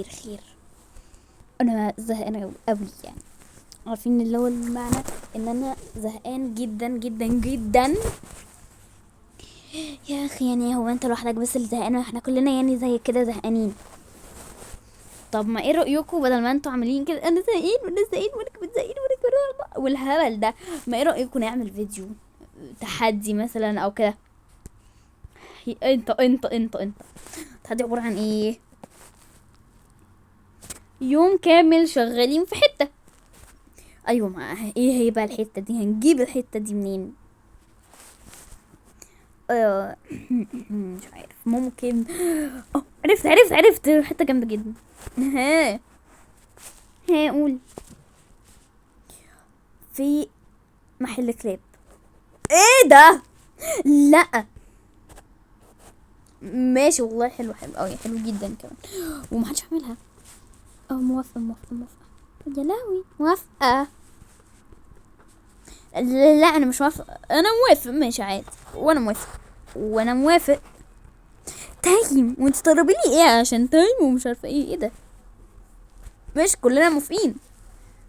خير خير. انا زهقانه قوي يعني، عارفين اللي هو المعنى ان انا زهقان جدا جدا جدا يا اخي. يعني هو انت لوحدك بس اللي زهقان؟ احنا كلنا يعني زي كده زهقانين. طب ما ايه رايكم بدل ما انتوا عاملين كده انا زهقان وانا زهقان وانا كمان زهقان وانا كمان والهبل ده، ما ايه رايكم نعمل فيديو تحدي مثلا او كده؟ انت انت انت انت التحدي عبارة عن ايه؟ يوم كامل شغالين في حتة. ايوه، ما ايه هي بقى الحتة دي؟ هنجيب الحتة دي منين؟ مش عارف. ممكن عرفت عرفت عرفت، حتة جامدة جدا. ها ها قول. في محل كلاب. ايه ده؟ لا ماشي والله، حلو حلو قوي، حلو جدا كمان، ومحدش عاملها. موافقة موافقة موافقة. يا لهوي موافقة. لا انا مش موافقة. انا موافق ماشي عادي، وانا موافق وانا موافق. time وانت تطلبي لي ايه عشان time ومش عارفة ايه؟ ايه ده؟ مش كلنا موافقين؟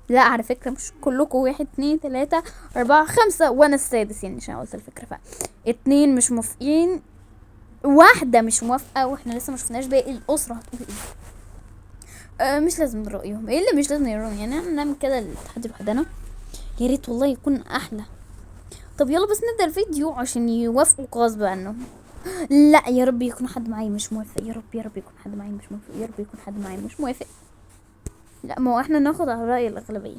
لا على فكرة مش كلكم. 1 2 3 4 5 وانا السادس يعني، عشان قلت الفكرة. ف 2 مش موافقين، واحدة مش موافقة، واحنا لسه ما شفناش باقي الأسرة هتقول ايه. مش لازم رأيهم. ايه اللي مش لازم يرأيهم؟ يعني احنا نعمل كده التحدي لوحدنا؟ يا ريت والله يكون احلى. طب يلا بس نبدأ الفيديو عشان يوافقوا غصب عنهم. لا يا رب يكون حد معايا مش موافق، يا رب يا رب يكون حد معايا مش موافق، يا رب يكون حد معايا مش موافق. لا ما هو احنا ناخد على رأي الأغلبية.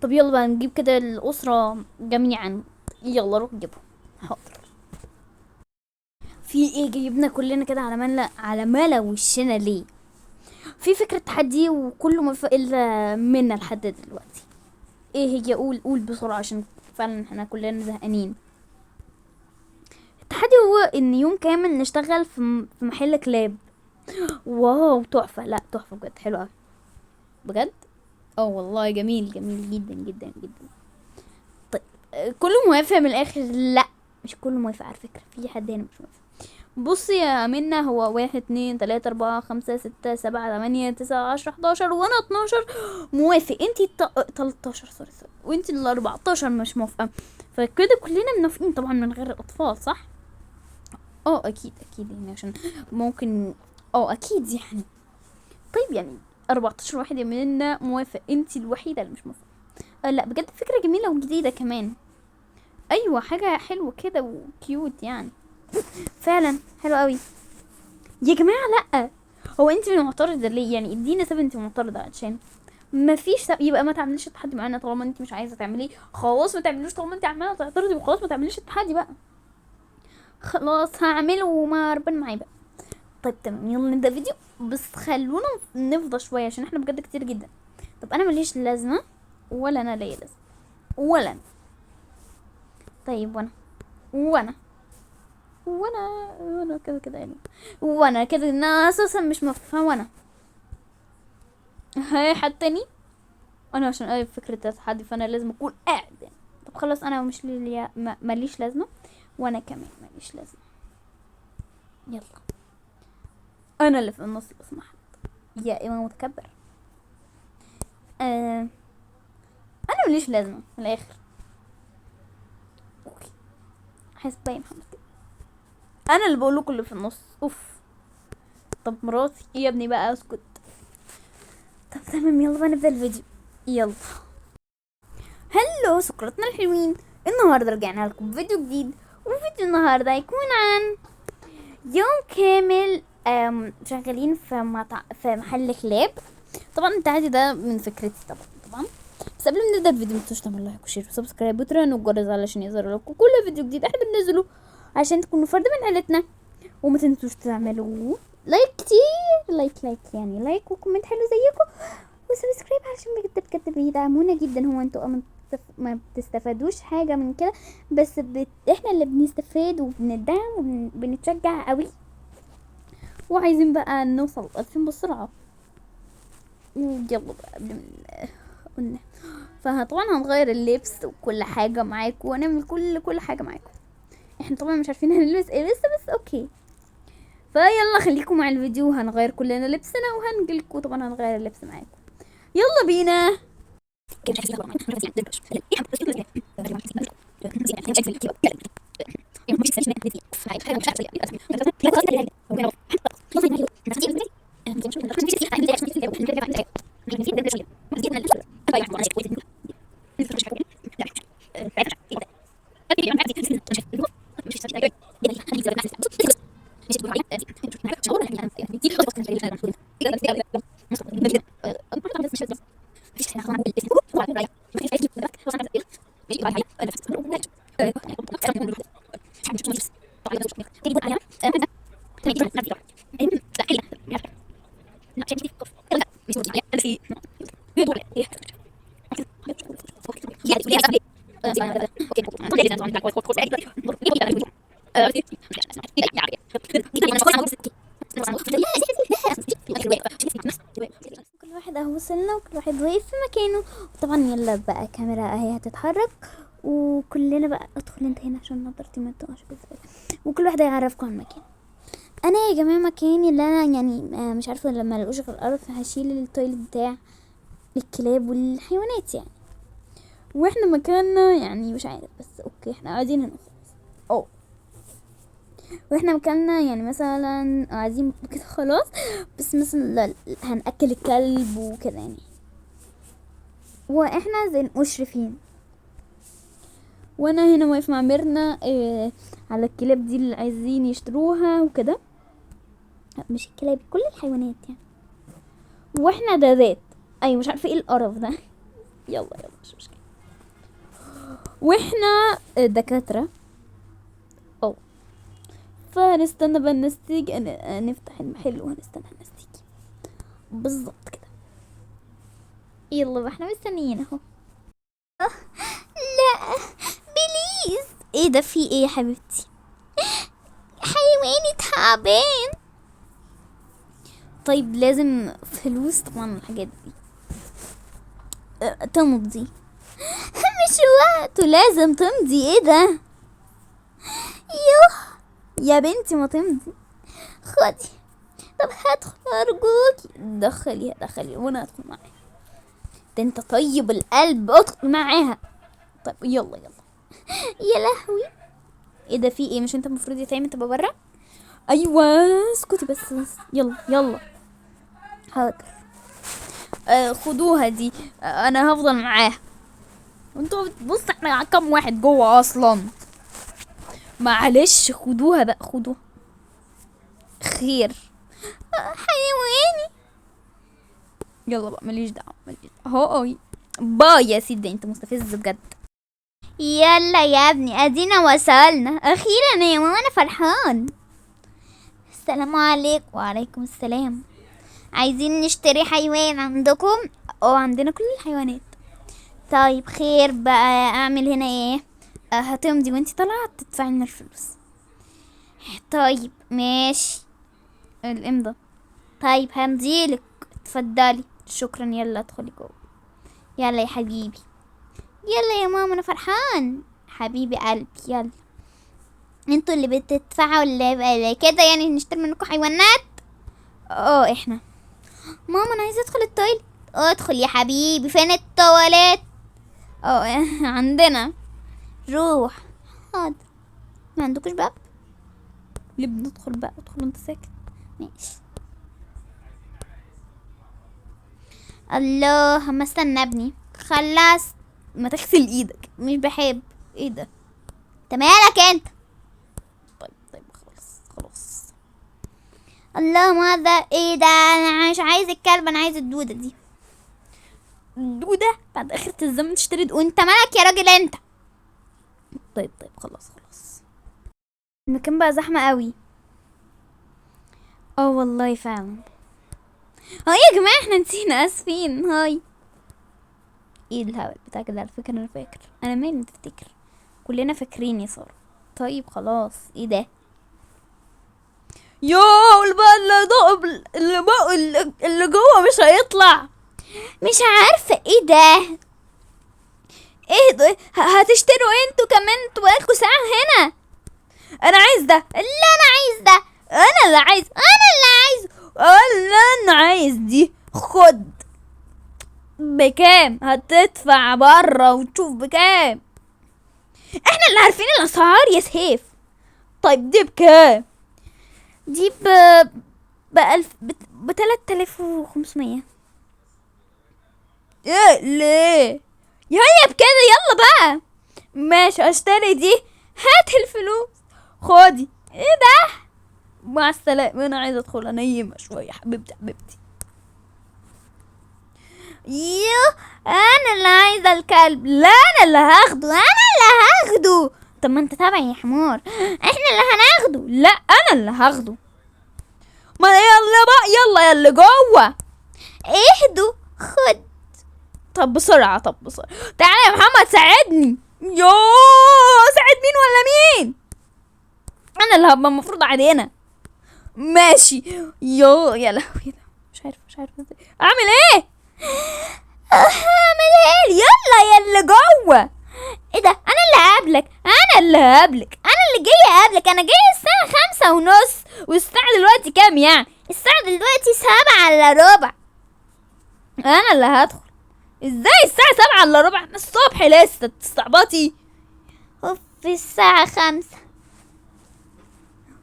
طب يلا بقى نجيب كده الأسرة جميعا. يلا روح جيبهم. حاضر. في ايه جايبنا كلنا كده على ملا على ملا وشنا ليه؟ في فكرة تحدي وكله موافق الا منا لحد دلوقتي. ايه هي؟ قول قول بسرعة عشان فعلا احنا كلنا زهقانين. التحدي هو ان يوم كامل نشتغل في محل كلاب. واو تحفة. لا تحفة بجد، حلو قوي بجد. والله جميل جميل جدا جدا جدا. طيب كله موافق من الاخر؟ لا مش كله موافق على فكرة، في حد هنا مش موافق. بصي يا منى، هو 1 2 3 4 5 6 7 8 9 10 11 وانا 12 موافق. انتي 13، sorry sorry، وانتي ال 14 مش موافقة. فكده كلنا موافقين طبعا من غير الاطفال صح؟ اكيد اكيد يعني، عشان ممكن اكيد يعني. طيب يعني 14 واحد مننا موافق، انتي الوحيدة اللي مش موافقة. لا بجد فكرة جميلة وجديدة كمان. ايوه حاجة حلوة كده وكيوت يعني، فعلا حلو قوي يا جماعة. لا هو انت معترضة ليه يعني؟ ادينا سبب انت معترضة عشان ما فيش سبب. يبقى ما تعمليش التحدي معانا طالما انت مش عايزة تعمليه. خلاص ما تعملوش طالما انت عمالة تعترضي، وخلاص ما تعمليش التحدي بقى. خلاص هعمله وما ربنا معايا بقى. طيب تمام يلا نبدأ فيديو، بس خلونا نفضى شوية عشان احنا بجد كتير جدا. طب انا ماليش لازمة ولا انا ليا لازمة ولا انا. طيب وانا وانا وانا وانا كده كده يعني، وانا كده انا اساسا مش مفهومة. وانا هاي حد تاني؟ انا عشان اي فكرة التحدي فانا لازم اكون قاعد يعني. طب خلاص انا مش ليا، ماليش لازمة، وانا كمان ماليش لازمة. يلا انا اللي في النص لو سمحت يا امام متكبر. انا ماليش لازمة من الاخر. okay حاسس باين محمد كده، انا اللي بقول لكم اللي في النص. اوف. طب مراتي ايه يا ابني بقى؟ اسكت. طب تمام يلا بقى نبدا الفيديو. يلا hello سكرتنا الحلوين، النهارده رجعنا لكم بفيديو جديد، وفيديو النهارده هيكون عن يوم كامل، شغالين في محل كلاب. طبعا التحدي ده من فكرتي طبعا طبعا. بس قبل ما نبدا الفيديو ما تنسوش تعملوا like و share و subscribe وترنوا الجرس علشان يظهر لكم كل فيديو جديد احنا بننزله، عشان تكونوا فرد من عيلتنا. وما تنسوش تعملوا like كتير، like like يعني like و comment حلو زيكم، و subscribe علشان بجد بجد بيدعمونا جدا. هو انتوا ما بتستفادوش حاجة من كده، بس احنا اللي بنستفاد وبندعم وبنتشجع قوي. وعايزين بقى نوصل 2000 بسرعة. يلا بقى قبل ما قلنا، فطبعا هنغير اللبس وكل حاجة معاكم، ونعمل كل حاجة معاكم. احنا طبعا مش عارفين هنلبس ايه لسه، بس okay. فيلا خليكم مع الفيديو، هنغير كلنا لبسنا وهنجيلكم، طبعا هنغير اللبس معاكم. يلا بينا. كل واحد اهو وصلنا وكل واحد واقف في مكانه. طبعا يلا بقى كاميرا اهي هتتحرك، وكلنا بقى ادخل انت هنا عشان نضارتي ما تقعش بالزباله، وكل واحد هيعرفكم عن مكانه. انا يا جماعة مكاني اللي انا يعني مش عارفه لما الاقوش غير الارض هشيل ال toilet بتاع الكلاب والحيوانات يعني، واحنا مكاننا يعني مش عارف، بس okay احنا قاعدين هنا خلاص. واحنا مكاننا يعني مثلا قاعدين كده خلاص، بس مثلا هنأكل الكلب وكده يعني، واحنا زي المشرفين. وانا هنا واقف مع ميرنا على الكلاب دي اللي عايزين يشتروها وكده، مش الكلاب كل الحيوانات يعني، واحنا دادات. ايوه مش عارفه ايه القرف ده. يلا يلا مش مشكلة. واحنا دكاترة. فهنستنى بقى الناس تيجي، نفتح المحل وهنستنى الناس تيجي بالظبط كده. يلا بقى احنا مستنيين اهو. لا please، ايه ده؟ في ايه يا حبيبتي؟ حيواني تعبان. طيب لازم فلوس طبعا الحاجات دي. تمضي. مش وقته، لازم تمضي. ايه ده؟ يوه يا بنتي ما تمضي. خدي. طب هدخل ارجوكي. دخليها دخلي وانا هدخل معاها. ده انت طيب القلب، ادخل معاها. طيب يلا يلا. يا لهوي ايه ده؟ في ايه؟ مش انت المفروض يا تامر تبقى بره؟ ايوه اسكتي بس، بس. يلا يلا حاضر. خدوها دي. انا هفضل معاها. وانتوا بص احنا كام واحد جوه اصلا؟ معلش خدوها بقى، خدوها. خير. حيواني. يلا بقى ماليش دعوه، ماليش دعوه. هاي باي يا سيدي، انت مستفز بجد. يلا يا ابني ادينا وصلنا اخيرا يا ماما، انا فرحان. السلام عليكم. وعليكم السلام. عايزين نشتري حيوان عندكم؟ عندنا كل الحيوانات. طيب خير بقى، اعمل هنا ايه؟ هتمضي وانتي طالعه تدفعي لنا الفلوس. طيب ماشي. الامضه. طيب همضيلك، اتفضلي. شكرا. يلا ادخلي جوه. يلا يا حبيبي، يلا يا ماما انا فرحان. حبيبي قلبي. يلا انتوا اللي بتدفعوا اللي كده يعني نشتري منكم حيوانات؟ احنا. ماما انا عايزه ادخل ال toilet. ادخل يا حبيبي. فين التواليت؟ عندنا. روح. حاضر. ما عندكوش باب؟ ليه بندخل بقى؟ ادخل انت ساكت. ماشي. الله ما استنى ابني. خلاص ما تغسل ايدك. مش بحب. ايه ده؟ انت مالك انت؟ طيب طيب خلاص خلاص. الله ماذا؟ ايه ده؟ انا مش عايز الكلب، انا عايز الدودة دي. الدودة بعد اخرة الزمن تشتري دودة؟ وانت مالك يا راجل انت؟ طيب طيب خلاص خلاص. المكان بقى زحمة قوي. والله فعلا. يا جماعة احنا نسينا، اسفين. هاي ايه الهبل بتاعك ده؟ على فكرة انا فاكر. انا مالي تفتكر؟ كلنا فاكرين يا سارة. طيب خلاص. ايه ده؟ يا بقى اللي جوه مش هيطلع. مش عارفة ايه ده. ايه ده؟ هتشتروا انتوا كمان؟ انتوا بقالكوا ساعة هنا. انا عايز ده. لا انا عايز ده. انا اللي عايز، انا اللي عايز، انا عايز دي. خد. بكام؟ هتدفع بره وتشوف بكام. احنا اللي عارفين الاسعار يا سيف. طيب دي بكام؟ دي بألف، ب3500. ايه ليه؟ يا هي بكده. يلا بقى ماشي اشتري دي. هات الفلوس. خدي. ايه ده؟ مع السلامة، انا عايزة ادخل انيمها شوية. حبيبتي حبيبتي. يوه انا اللي عايزة الكلب. لا انا اللي هاخده، انا اللي هاخده. طب ما انت تابعي يا حمار، احنا اللي هناخده. لا انا اللي هاخده. ما يلا بقى، يلا يا اللي جوه. اهدوا. خد. طب بسرعة، طب بسرعة، تعالى يا محمد ساعدني. يوه ساعد مين ولا مين؟ انا اللي هبقى المفروض علينا. ماشي. يو يا لهوي، مش عارفه، مش عارفه ازاي اعمل ايه. اعمل ايه؟ يلا يا اللي جوه. ايه ده؟ انا اللي هقابلك، انا اللي هقابلك، انا اللي جاي اقابلك. انا جاي الساعة 5:30، والساعة دلوقتي كام يعني؟ الساعة دلوقتي 6:45. انا اللي هدخل. ازاي الساعة 6:45؟ احنا الصبح لسه. تستعبطي؟ اوف الساعة 5.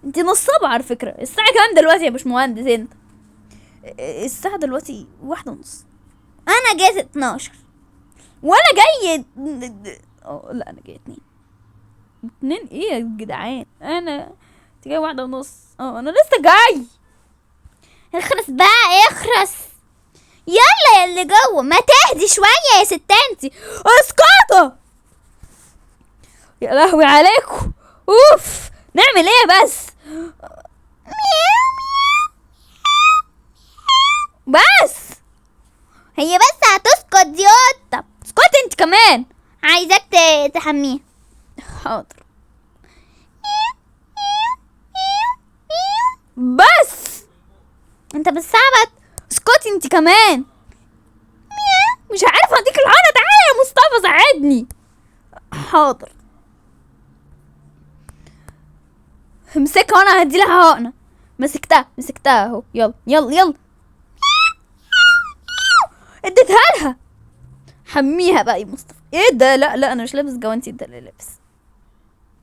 انت نصابة على فكرة. الساعة كام دلوقتي يا باشمهندس انت؟ الساعة دلوقتي 1:30. انا جيت 12. وانا جاي لا انا جاي 2. 2 ايه يا جدعان؟ انا انت جاي 1:30. انا لسه جاي. اخرس بقى، اخرس. يلا يا اللي جوه، ما تهدي شوية يا ست انتي. اسكتوا يا لهوي عليكم. اوف نعمل ايه بس؟ بس هي بس هتسكت دي قطة. اسكتي انت كمان. عايزاك تحميها. حاضر. بس انت بتصعبط. اسكتي انت كمان. مش عارفه اديك العانة. تعالى يا مصطفى ساعدني. حاضر. امسكها وانا هدي لها حقنه. مسكتها، مسكتها اهو. يلا يلا يلا. اديتها لها. حميها بقى يا مصطفى. ايه ده؟ لا لا انا مش لابس جوانتي، انت اللي لابس.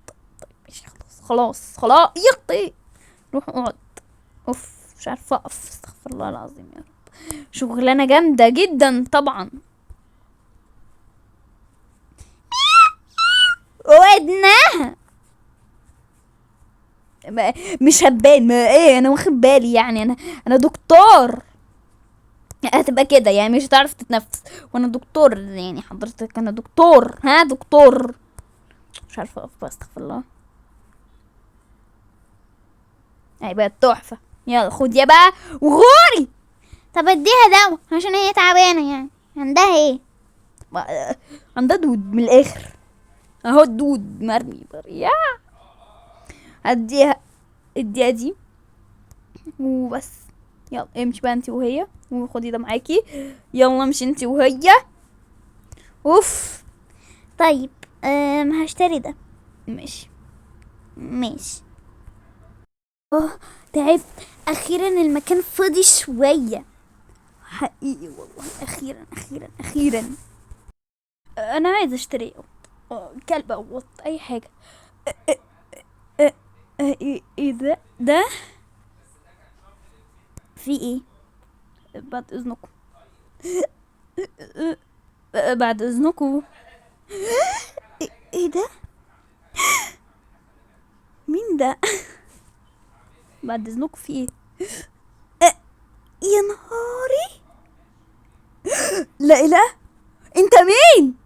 طيب ماشي خلاص خلاص خلاص. يقطي روح اقعد. اوف مش عارفه اقف. استغفر الله العظيم يا رب. شغلانة جامدة جدا طبعا. ودناها مش هبان. ما ايه انا واخد بالي يعني. انا دكتور. هتبقى كده يعني مش هتعرف تتنفس. وانا دكتور يعني حضرتك، انا دكتور. ها دكتور. مش عارفه اقف بقى، استغفر الله. هي بقت تحفة. يلا خد يا بقى وغوري. طب اديها دواء عشان هي تعبانة يعني. عندها ايه؟ عندها دود من الاخر اهو. الدود مرمي بريا. اديها، اديها دي وبس. يلا امشي بقى انتي وهي، وخدي ده معاكي. يلا امشي انتي وهي. اوف. طيب هشتري ده. ماشي ماشي. تعبت. اخيرا المكان فاضي شوية. حقيقي والله. اخيرا اخيرا اخيرا. انا عايزه اشتري كلب او قط، اي حاجة. ايه ده؟ ده في ايه؟ بعد اذنكم. بعد اذنكم. ايه ده؟ مين ده؟ بعد اذنكم في ايه؟ يا نهاري. لا اله، انت مين؟